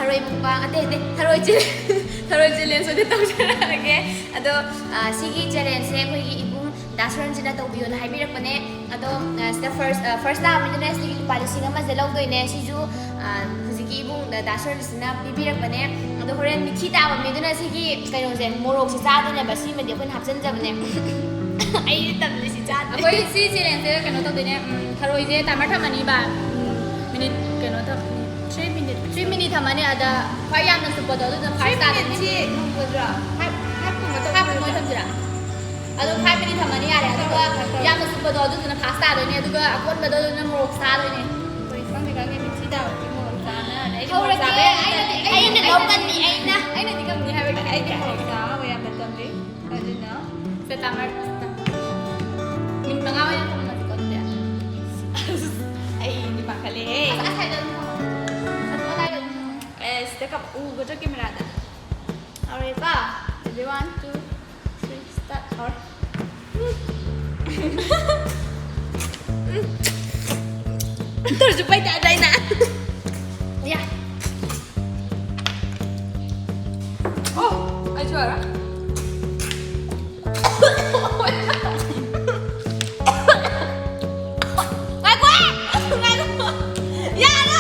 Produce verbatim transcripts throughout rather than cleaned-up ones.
ꯊꯔꯣꯏ ꯃꯨꯛꯕꯥꯡ, ꯑꯇꯩ, ꯑꯇꯩ, ꯊꯔꯣꯏ ꯆꯦ-, ꯊꯔꯣꯏ ꯆꯦꯂꯦꯟꯖ ꯑꯣꯏꯅ ꯇꯧꯖꯔꯛꯑꯒꯦ꯫ ꯑꯗꯣ, ꯑ, ꯁꯤꯒꯤ ꯆꯦꯂꯦꯟꯖꯁꯦ ꯑꯩꯈꯣꯏꯒꯤ ꯏꯕꯨꯡ ꯗꯥ ꯁꯣꯔꯟꯁꯤꯅ ꯇꯧꯕꯤꯌꯣꯅ ꯍꯥꯏꯕꯤꯔꯛꯄꯅꯦ꯫ ꯑꯗꯣ, ꯑ, ꯁꯤꯗ ꯐꯥꯔꯁ, ꯑ, ꯐꯥꯔꯁ ꯇꯥꯕ ꯃꯤꯗꯨꯅ ꯁꯤꯗꯒꯤ ꯂꯨꯄꯥ ꯂꯤꯁꯤꯡ ꯑꯃꯁꯦ ꯂꯧꯗꯣꯏꯅꯦ꯫ ꯁꯤꯁꯨ, ꯑ, ꯍꯧꯖꯤꯛꯀꯤ ꯏꯕꯨꯡ ꯗꯥ ꯁꯣꯔꯟꯁꯤꯅ ꯄꯤꯕꯤꯔꯛꯄꯅꯦ꯫ ꯑꯗꯣ ꯍꯣꯔꯦꯟ ꯃꯤꯊꯤ ꯇꯥꯕ ꯃꯤꯗꯨꯅ ꯁꯤꯒꯤ ꯀꯩꯅꯣꯁꯦ, ꯃꯣꯔꯣꯛꯁꯦ ꯆꯥꯗꯣꯏꯅꯦꯕ꯫ ꯁꯤꯃꯗꯤ ꯑꯩꯈꯣꯏꯅ ꯍꯥꯞꯆꯤꯟꯖꯕꯅꯦ꯫ ꯑꯩ ꯇꯜꯂꯦ ꯁꯤ ꯆꯥꯗ꯭ꯔꯦ꯫ ꯑꯩꯈꯣꯏ ꯁꯤ ꯆꯦꯂꯦꯟꯖꯁꯦ ꯀꯩꯅꯣ ꯇꯧꯗꯣꯏꯅꯦ, ꯎꯝ, ꯊꯔꯣꯏꯁꯦ ꯇꯥꯏꯃꯔ ꯊꯝꯃꯅꯤꯕ, ꯎꯝ, ꯃꯤꯅꯤꯠ ꯀꯩꯅꯣ ꯇꯧ-, three minute, three minute ꯊꯝꯃꯅꯤ꯫ ꯑꯗ ꯈ꯭ꯋꯥꯏ ꯌꯥꯝꯅ ꯆꯨꯞꯄꯗꯣ ꯑꯗꯨꯗꯨꯅ ꯐꯥꯔꯁ ꯇꯥꯗꯣꯏꯅꯦ꯫ Three minute ꯁꯤ ꯅꯣꯡꯃꯗ꯭ꯔꯣ? Five, five ꯀꯨꯝꯕ ꯇꯧꯕ ꯐꯥꯏꯚ ꯀꯨꯝꯕ ꯅꯠꯇ꯭ꯔꯣ? ꯊꯝꯁꯤꯔꯥ? ꯑꯗꯣ five minute ꯊꯝꯃꯅꯤ ꯌꯥꯔꯦ꯫ ꯑꯗꯨꯒ ꯌꯥꯝꯅ ꯆꯨꯞꯄꯗꯣ ꯑꯗꯨꯗꯨꯅ ꯐꯥꯔꯁ ꯇꯥꯗꯣꯏꯅꯦ꯫ ꯑꯗꯨꯒ ꯑꯀꯣꯟꯕꯗꯣ ꯑꯗꯨꯅ ꯃꯣꯔꯣꯛ ꯆꯥꯗꯣꯏꯅꯦ꯫ ꯍꯣꯏ, ꯈꯪꯗꯦ, ꯈꯪꯗꯦ, ꯃꯤꯊꯤ ꯇꯥꯕꯗꯤ ꯃꯣꯔꯣꯛ ꯆꯥꯅ꯫ ꯑꯩꯗꯤ ꯃꯣꯔꯣꯛ ꯍꯧꯔꯒꯦ꯫ ꯆꯥꯕ ꯌꯥꯝꯅ ꯑꯩꯅꯗꯤ, ꯇꯜꯂꯤ꯫ ꯑꯩꯅ ꯑꯩꯅꯗꯤ ꯂꯧꯒꯅꯤ, ꯑꯩꯅ꯫ ꯑꯩꯅꯗꯤ ꯉꯝꯅꯤ ꯍꯥꯏꯕꯒꯤ ꯑꯩꯗꯤ ꯃꯣꯔꯣꯛ ꯆꯥꯕ ꯌꯥꯝꯅ ꯇꯜꯂꯤ꯫ ꯑꯗꯨꯅ ꯁꯦ ꯇꯥꯃꯔ, ꯃꯤꯅꯤꯠ ꯃꯉꯥ ꯑꯣꯏꯅ ꯊꯝꯃꯁꯤꯀꯣ ꯑꯗꯨꯗꯤ꯫ ꯑꯁ, ꯑꯩꯗꯤ ꯄꯥꯈꯠꯂꯦꯍꯦ꯫ ꯑꯁ, ꯑꯁꯥꯏꯗ ꯑꯗꯨꯝ ꯊꯝꯃꯣ꯫ ꯑꯗꯨ ꯑꯗꯥꯏꯗ ꯑꯗꯨꯝ ꯊꯝꯃꯣ꯫ ꯑꯦ, ꯁꯤꯗ ꯀꯞ-, ꯎꯒꯗ꯭ꯔꯥ ꯀꯦꯃꯦꯔꯥꯗ? ꯍꯧꯔꯦꯀꯣ? Ready, one, two, three, start. ꯍꯧꯔꯦ꯫ ꯇꯧꯔꯁꯨ ꯄꯩ ꯇꯥꯗ꯭ꯔꯥ ꯑꯩꯅ? ꯌꯥ꯫ ꯑꯣ, ꯑꯩꯁꯨ ꯌꯥꯔꯦ꯫ ꯉꯥꯏꯈꯣ, ꯉꯥꯏꯈꯣ꯫ ꯌꯥꯔꯦ꯫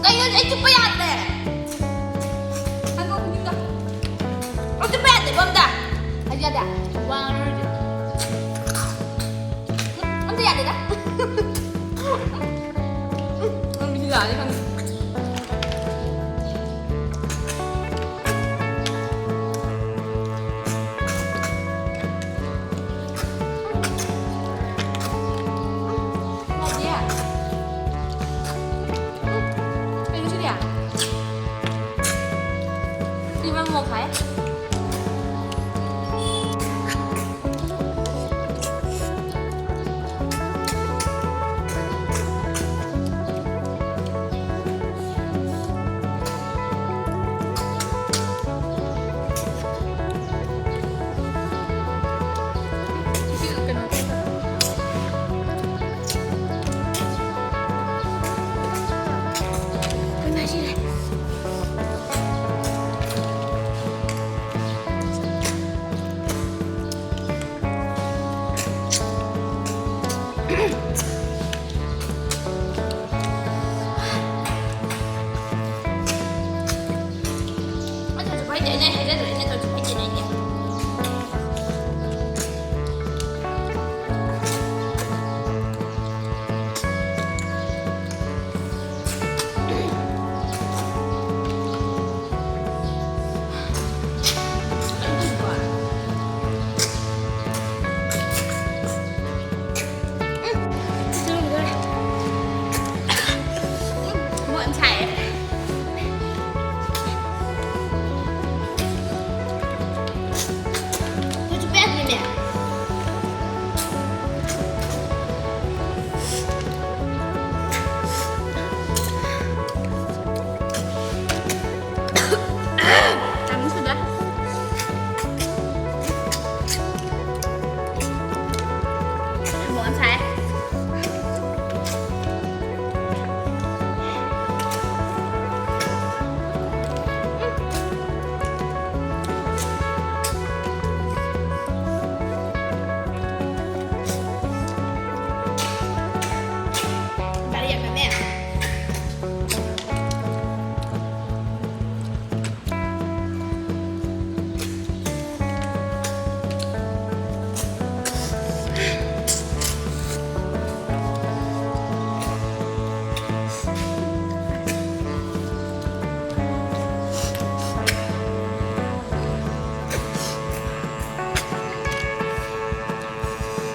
ꯀꯩꯅꯣ ꯑꯩ ꯆꯨꯞꯄ ꯌꯥꯗ꯭ꯔꯦ꯫ ꯉꯥꯏꯈꯣ, ꯈꯨꯅꯤꯡꯗꯣ꯫ ꯑꯩ ꯆꯨꯞꯄ ꯌꯥꯗꯦꯀꯣ ꯑꯝꯇ꯫ ꯑꯩ ꯌꯥꯗꯦ꯫ ꯋꯥ ꯉꯥꯡꯉꯔꯣꯏꯁꯦ꯫ ꯎꯝ, ꯑꯝꯇ ꯌꯥꯗꯦꯗ꯫ ꯎꯝ, ꯁꯤ ꯌꯥꯔꯦ ꯈꯪꯉꯦ꯫ ꯌꯥꯗꯦ꯫ ꯎꯝ, ꯀꯩꯅꯣ ꯁꯤꯗꯤ? ꯁꯤꯗꯤ ꯃꯥ ꯃꯣꯔꯣꯛ ꯁꯥꯏ꯫ ꯑꯗꯨꯁꯨ ꯐꯩꯗꯤ ꯑꯩꯅ ꯍꯥꯏꯖꯗ꯭ꯔꯦ, ꯑꯩꯅ ꯇꯧꯔꯁꯨ ꯐꯩꯗꯤ ꯑꯩꯅ꯫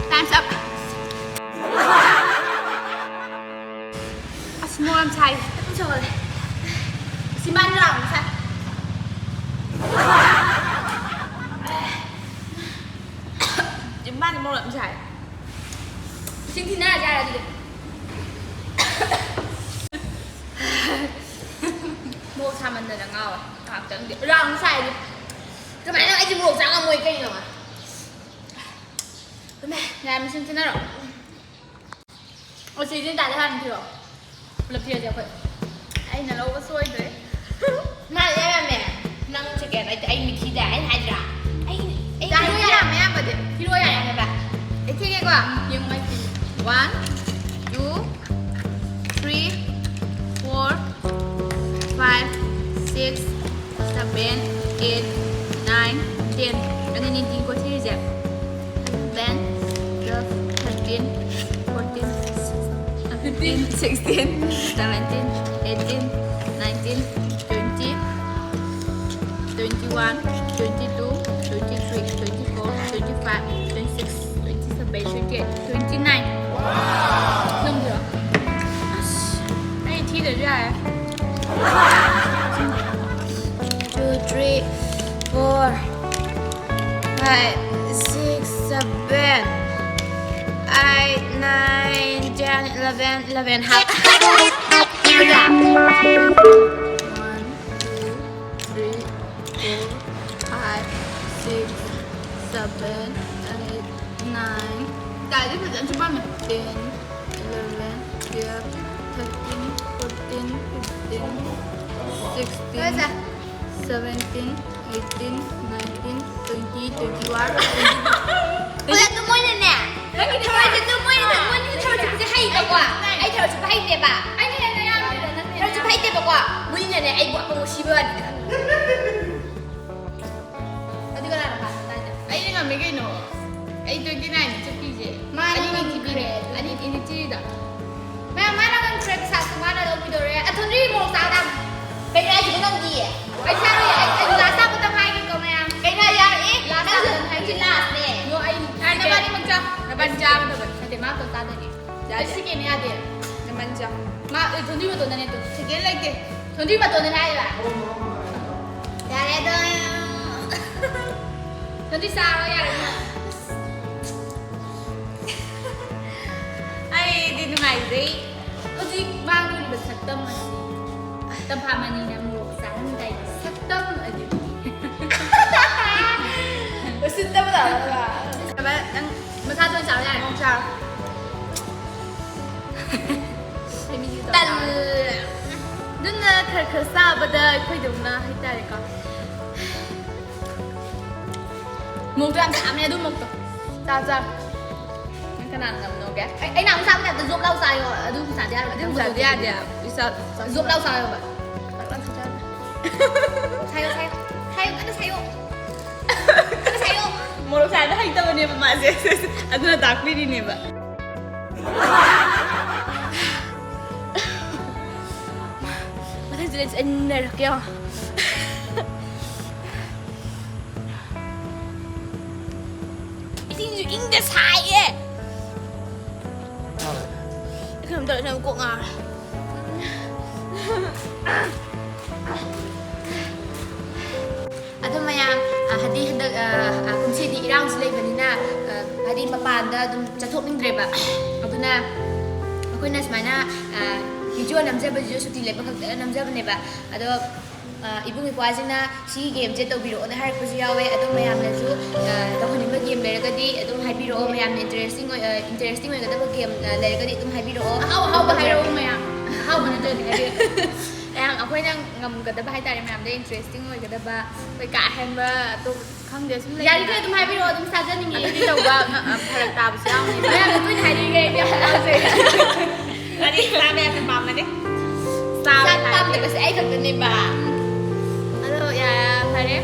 Time's up. ꯑꯁ, ꯃꯣꯔꯣꯛ ꯌꯥꯝ ꯁꯥꯏ꯫ ꯌꯥꯝ ꯁꯥꯒꯠꯂꯦ꯫ ꯆꯤꯝꯕꯥꯟ ꯂꯥꯎꯅ ꯁꯥꯏ꯫ ꯆꯤꯝꯕꯥꯟ ꯃꯣꯔꯣꯛ ꯌꯥꯝ ꯁꯥꯏ꯫ ꯏꯁꯤꯡ ꯊꯤꯟꯅꯔꯁꯦ ꯍꯥꯏꯔꯣ ꯑꯗꯨꯗꯤ? ꯃꯣꯔꯣꯛ ꯁꯥꯃꯟꯗꯅ ꯉꯥꯎꯔꯦ꯫ ꯉꯥꯏꯍꯥꯛꯇꯪꯗꯤ ꯔꯥꯎꯟ ꯁꯥꯏꯗꯤ꯫ ꯀꯃꯥꯏꯅ ꯑꯩꯗꯤ ꯃꯣꯔꯣꯛ ꯆꯥ ꯉꯝꯃꯣꯏ ꯀꯩꯅꯣ? ꯏꯃꯥ, ꯌꯥꯔꯦ, ꯃꯁꯤꯡ ꯊꯤꯟꯅꯔꯣ꯫ ꯑꯣ, ꯆꯦ ꯖꯤꯟꯇꯥꯗ ꯍꯥꯟꯅ ꯊꯤꯔꯣ꯫ ꯄꯨꯂꯞ ꯊꯤꯔꯁꯦ ꯑꯩꯈꯣꯏ꯫ ꯑꯩꯅ ꯂꯧꯕ ꯁꯣꯏꯗ꯭ꯔꯦ꯫ ꯃꯥꯅ ꯏꯌꯥꯝ ꯌꯥꯝꯃꯦ꯫ ꯅꯪ ꯁꯦꯀꯦꯟ, ꯑꯩꯗꯤ ꯑꯩ ꯃꯤꯊꯤꯗ, ꯑꯩꯅ ꯍꯥꯏꯗ꯭ꯔꯥ? ꯑꯩ, ꯑꯩ ꯌꯥꯔꯦ, ꯊꯤꯔꯣꯏ ꯌꯥꯔꯦ, ꯌꯥꯔꯦ꯫ ꯑꯌꯥꯝꯕꯗꯤ꯫ ꯊꯤꯔꯣꯏ ꯌꯥꯔꯦ ꯍꯥꯏꯕ꯫ ꯑꯩ ꯊꯤꯒꯦꯀꯣ꯫ ꯌꯦꯡꯉꯨ, ꯑꯩ ꯊꯤꯒꯦ꯫ One, two, three, four, five, six, seven, eight, nine, ten. ꯑꯗꯨꯅꯤ ꯇꯤꯟ ꯀꯣꯊꯤꯔꯤꯁꯦ꯫ Ten, twelve, thirteen, fourteen, fifteen, sixteen, seventeen, eighteen, nineteen, twenty, twenty-one, twenty-two, twenty-three, twenty-four, twenty-five, twenty-six, twenty-seven, twenty-eight, twenty-nine. ꯅꯪꯒꯤꯔꯣ? ꯑꯁ, ꯑꯩ ꯊꯤꯗ꯭ꯔꯁꯨ ꯌꯥꯔꯦ꯫ Two, three, four, five, six, seven, eight, nine, ten, eleven, eleven half. One, two, three, four, five, six, seven, eight, nine. ꯇꯥꯗꯤ ꯐꯖꯅ ꯆꯨꯝꯃꯝꯃꯦ꯫ Ten, eleven, twelve, thirteen, fourteen, fifteen, sixteen, seventeen, eighteen, nineteen, twenty, twenty-one, twenty-two. ꯍꯣꯏ, ꯑꯗꯨ ꯃꯣꯏꯅꯅꯦ, ꯅꯪꯒꯤꯗꯤ ꯊꯔꯣꯏꯁꯦ ꯑꯗꯨ ꯃꯣꯏꯅ, ꯃꯣꯏꯅ ꯊꯔꯣꯏ ꯆꯨꯞꯄꯁꯦ ꯍꯩꯕꯀꯣ꯫ ꯑꯩ ꯊꯔꯣꯏ ꯆꯨꯞꯄ ꯍꯩꯇꯦꯕ꯫ ꯑꯩꯅ ꯍꯦꯟꯅ ꯌꯥꯝꯈ꯭ꯔꯦꯗ ꯅꯪꯅ ꯊꯔꯣꯏ ꯆꯨꯞꯄ ꯍꯩꯇꯦꯕꯀꯣ꯫ ꯃꯣꯏꯅꯅꯦ ꯑꯩꯕꯨ ꯑꯄꯪꯕ ꯁꯤꯕ ꯋꯥꯅꯤꯗ꯫ ꯑꯗꯨ ꯀꯅꯥꯅ ꯐꯥꯁ ꯇꯥꯏꯅ? ꯑꯩꯅ ꯉꯝꯃꯦ ꯀꯩꯅꯣ꯫ ꯑꯩ twenty nine ꯆꯨꯞꯄꯤꯁꯦ꯫ ꯃꯥꯅ ꯑꯅꯤ ꯉꯝꯈ꯭ꯔꯦ꯫ ꯊꯤꯕꯤꯅꯦ꯫ ꯑꯅꯤ, ꯑꯅꯤ ꯊꯤꯔꯤꯗ꯫ ꯃꯌꯥꯝ, ꯃꯥꯅ ꯉꯝꯈ꯭ꯔꯦ, ꯄꯩꯁꯥꯁꯨ ꯃꯥꯅ ꯂꯧꯕꯤꯗꯧꯔꯦ꯫ ꯑꯊꯣꯟꯗꯤ ꯃꯣꯔꯣꯛ ꯆꯥꯕꯗ ꯀꯩꯅꯣ ꯍꯥꯏꯁꯤꯕꯣ ꯅꯪꯗꯤ? ꯑꯩ ꯆꯥꯔꯣꯏ, ꯑꯩ, ꯑꯩ ꯂꯥꯁ ꯇꯥꯕꯗ ꯉꯥꯏꯒꯦꯀꯣ ꯃꯌꯥꯝ꯫ ꯀꯩꯅꯣ ꯍꯥꯏꯁꯦ? ꯑꯦ, ꯂꯥꯁ ꯇꯥꯕꯗ ꯉꯥꯏꯒꯦ꯫ ꯅꯪꯁꯨ ꯂꯥꯁꯅꯦ꯫ ꯅꯣ, ꯑꯩ ꯑꯥ, ꯅꯕꯥꯅꯤꯃꯛ ꯆꯥꯎ꯫ ꯅꯕꯥꯅꯤ ꯆꯥꯒꯗꯕꯅꯤ꯫ ꯅꯠꯇꯦ, ꯃꯥ ꯈꯛ ꯆꯥꯗꯣꯏꯅꯦ꯫ ꯌꯥꯔꯦ꯫ ꯑꯩ ꯁꯦꯀꯦꯟꯅꯦ ꯌꯥꯗꯦ꯫ ꯅꯕꯥꯅꯤ ꯆꯥꯎ꯫ ꯃꯥ, ꯑꯦ, ꯊꯣꯟꯗꯤ ꯃꯇꯣꯟꯗꯅꯦ ꯑꯗꯨ꯫ ꯁꯦꯀꯦꯟ ꯂꯩꯇꯦ꯫ ꯊꯣꯟꯗꯤ ꯃꯇꯣꯟꯗꯅꯦ ꯍꯥꯏꯔꯤꯕ꯫ ꯌꯥꯔꯦ ꯑꯗꯣ꯫ ꯊꯣꯟꯗꯤ ꯆꯥꯔꯣ ꯌꯥꯔꯦ ꯃꯥ꯫ ꯑꯩꯗꯤ ꯅꯨꯡꯉꯥꯏꯖꯩ꯫ ꯍꯧꯖꯤꯛ ꯃꯥꯡꯂꯤꯕ ꯁꯛꯇꯝ ꯑꯁꯤ ꯇꯝꯐꯥ ꯃꯅꯤꯅ ꯃꯣꯔꯣꯛ ꯆꯥꯔꯝꯗꯥꯏꯒꯤ ꯁꯛꯇꯝ ꯑꯗꯨꯅꯤ꯫ ꯎꯁꯤꯠꯇꯕ ꯇꯧꯔꯒ꯫ ꯅꯪ ꯃꯁꯥꯗ ꯑꯣꯏꯅ ꯆꯥꯕ ꯌꯥꯔꯦ꯫ ꯅꯪ ꯆꯥꯔꯣ꯫ ꯇꯜꯂꯦ꯫ ꯑꯗꯨꯅ ꯈꯔ ꯈꯔ ꯆꯥꯕꯗ ꯑꯩꯈꯣꯏꯗꯧꯅ ꯍꯥꯏꯇꯥꯔꯦꯀꯣ꯫ ꯃꯣꯔꯣꯛꯇꯣ ꯌꯥꯝ ꯁꯥꯕꯅꯦ ꯑꯗꯨ ꯃꯣꯔꯣꯛꯇꯣ꯫ ꯆꯥ, ꯆꯥ꯫ ꯀꯅꯥꯅ ꯉꯝꯅꯣꯒꯦ? ꯑꯩ ꯑꯩꯅ ꯑꯃꯨꯛ ꯆꯥꯕ ꯇꯥꯏꯞꯇ ꯖꯣꯞ ꯂꯥꯎ ꯆꯥꯏꯌꯣ꯫ ꯑꯗꯨ ꯆꯥꯗꯤ ꯌꯥꯔꯣꯏ꯫ ꯑꯗꯨꯝ ꯆꯥꯗꯤ ꯌꯥꯗꯦ꯫ ꯖꯣꯞ ꯂꯥꯎ ꯆꯥꯏꯌꯣꯕ꯫ ꯁꯥꯏꯌꯣ, ꯁꯥꯏꯌꯣ꯫ ꯁꯥꯏꯌꯣ, ꯀꯟꯅ ꯁꯥꯏꯌꯣ꯫ ꯀꯟꯅ ꯁꯥꯏꯌꯣ꯫ ꯃꯣꯔꯣꯛ ꯁꯥꯏꯕ ꯍꯩꯇꯕꯅꯦꯕ ꯃꯥꯁꯦ꯫ ꯑꯗꯨꯅ ꯇꯥꯛꯄꯤꯔꯤꯅꯦꯕ꯫ ꯃꯊꯪ ꯆꯦꯂꯦꯟꯖ ꯑꯩ ꯅꯩꯔꯛꯀꯦ ꯌꯦꯡꯉꯣ꯫ ꯏꯁꯤꯡꯁꯨ ꯏꯪꯗ ꯁꯥꯏꯌꯦ꯫ ꯀꯩꯅꯣꯝ ꯇꯧꯔꯦ, ꯅꯪ ꯀꯣꯛ ꯉꯥꯎꯔꯦ꯫ ꯑꯗꯣ ꯃꯌꯥꯝ, ꯑ, ꯍꯥꯏꯗꯤ ꯍꯟꯗꯛ, ꯑ, ꯑ, ꯀꯨꯝꯁꯤꯗꯤ ꯏꯔꯥꯡꯁꯨ ꯂꯩꯕꯅꯤꯅ, ꯑ, ꯍꯥꯏꯗꯤ ꯃꯄꯥꯟꯗ ꯑꯗꯨꯝ ꯆꯠꯊꯣꯛꯅꯤꯡꯗ꯭ꯔꯦꯕ꯫ ꯑꯗꯨꯅ ꯑꯩꯈꯣꯏꯅ ꯁꯨꯃꯥꯏꯅ, ꯑ, ꯚꯤꯗꯤꯑꯣ ꯅꯝꯖꯕꯁꯤꯁꯨ ꯁꯨꯇꯤ ꯂꯩꯕ ꯈꯛꯇ ꯅꯝꯖꯕꯅꯦꯕ꯫ ꯑꯗꯣ, ꯑ, ꯏꯕꯨꯡ ꯏꯄ꯭ꯋꯥꯁꯤꯡꯅ ꯁꯤ ꯒꯦꯝꯁꯦ ꯇꯧꯕꯤꯔꯛꯑꯣꯅ ꯍꯥꯏꯔꯛꯄꯁꯨ ꯌꯥꯎꯋꯦ꯫ ꯑꯗꯣ ꯃꯌꯥꯝꯅꯁꯨ, ꯑ, ꯇꯧꯍꯟꯅꯤꯡꯕ ꯒꯦꯝ ꯂꯩꯔꯒꯗꯤ ꯑꯗꯨꯝ ꯍꯥꯏꯕꯤꯔꯛꯑꯣ꯫ ꯃꯌꯥꯝꯅ ꯏꯟꯇꯔꯦꯁꯇꯤꯡ ꯑꯣꯏ-, ꯑ, ꯏꯟꯇꯔꯦꯁꯇꯤꯡ ꯑꯣꯏꯒꯗꯕ ꯒꯦꯝ, ꯑ, ꯂꯩꯔꯒꯗꯤ ꯑꯗꯨꯝ ꯍꯥꯏꯕꯤꯔꯛꯑꯣ꯫ ꯑꯍꯥꯎ ꯑꯍꯥꯎꯕ ꯍꯥꯏꯔꯛꯑꯣ ꯃꯌꯥꯝ꯫ ꯑꯍꯥꯎꯕ ꯅꯠꯇ꯭ꯔꯗꯤ ꯍꯥꯏꯕꯤꯔꯛꯑꯣ꯫ ꯃꯌꯥꯝ ꯑꯩꯈꯣꯏꯅ ꯉꯝꯒꯗꯕ ꯍꯥꯏꯇꯥꯔꯦ, ꯃꯌꯥꯝꯗ ꯏꯟꯇꯔꯦꯁꯇꯤꯡ ꯑꯣꯏꯒꯗꯕ, ꯑꯩꯈꯣꯏ ꯀꯥ ꯍꯦꯟꯕ ꯑꯇꯣꯞꯄ ꯈꯪꯗꯦ, ꯁꯨꯝ ꯂꯩꯗꯅ꯫ ꯌꯥꯔꯤꯈꯩ ꯑꯗꯨꯝ ꯍꯥꯏꯕꯤꯔꯛꯑꯣ, ꯑꯗꯨꯝ ꯆꯥꯖꯅꯤꯡꯉꯦ꯫ ꯑꯗꯨꯗꯤ ꯇꯧꯕ ꯉ-, ꯑ, ꯐꯔꯛ ꯇꯥꯕꯁꯨ ꯌꯥꯎꯅꯤꯕ꯫ ꯃꯌꯥꯝꯅ ꯇꯣꯏꯅ ꯍꯥꯏꯅꯤꯡꯉꯦ ꯑꯩꯗꯤ ꯑꯍꯥꯎꯕꯁꯦ꯫ ꯑꯗꯨꯗꯤ ꯆꯥꯕ ꯌꯥꯝꯅ ꯄꯥꯝꯕꯅꯦ꯫ ꯆꯥꯕ ꯆꯥꯛ ꯍꯥꯏꯔꯗꯤ ꯄꯥꯝꯗꯕꯁꯦ ꯑꯩ ꯈꯛꯇꯅꯦꯕ꯫ ꯑꯗꯣ ꯌꯥ-, ꯐꯔꯦ꯫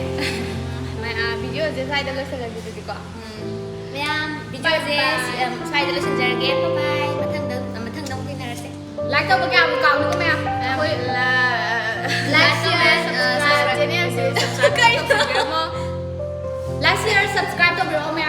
ꯃ-, ꯑ, ꯚꯤꯗꯤꯑꯣꯁꯦ ꯁ꯭ꯋꯥꯏꯗ ꯂꯣꯏꯁꯤꯜꯂꯁꯦ ꯑꯗꯨꯗꯤꯀꯣ꯫ ꯎꯝ꯫ ꯃꯌꯥꯝ, ꯚꯤꯗꯤꯑꯣꯁꯦ ꯕꯥꯏ ꯕꯥꯏ꯫ ꯁꯤ-, ꯑꯝ, ꯁ꯭ꯋꯥꯏꯗ ꯂꯣꯏꯁꯤꯟꯖꯔꯒꯦ꯫ ꯕꯥꯏ ꯕꯥꯏ꯫ ꯃꯊꯪꯗ, ꯃꯊꯪꯗ ꯑꯃꯨꯛ ꯊꯦꯡꯅꯔꯁꯦ꯫ ꯂꯥꯏꯛ ꯇꯧꯕ ꯀꯌꯥ ꯑꯃꯨꯛ ꯀꯥꯎꯅꯤꯀꯣ ꯃꯌꯥꯝ꯫ ꯑꯩꯈꯣꯏ ꯂ-, ꯂꯥꯏꯛ, ꯁꯤꯌꯔ, ꯁꯕꯁꯀ꯭ꯔꯥꯏꯕ, ꯁꯕꯁꯀ꯭ꯔꯥꯏꯕ ꯀꯩꯅꯣ? ꯇꯧꯕꯤꯔꯝꯃꯣ꯫ ꯂꯥꯏꯛ, ꯁꯤꯌꯔ, ꯁꯕꯁꯀ꯭ꯔꯥꯏꯕ ꯇꯧꯕꯤꯔꯛꯑꯣ ꯃꯌꯥꯝ꯫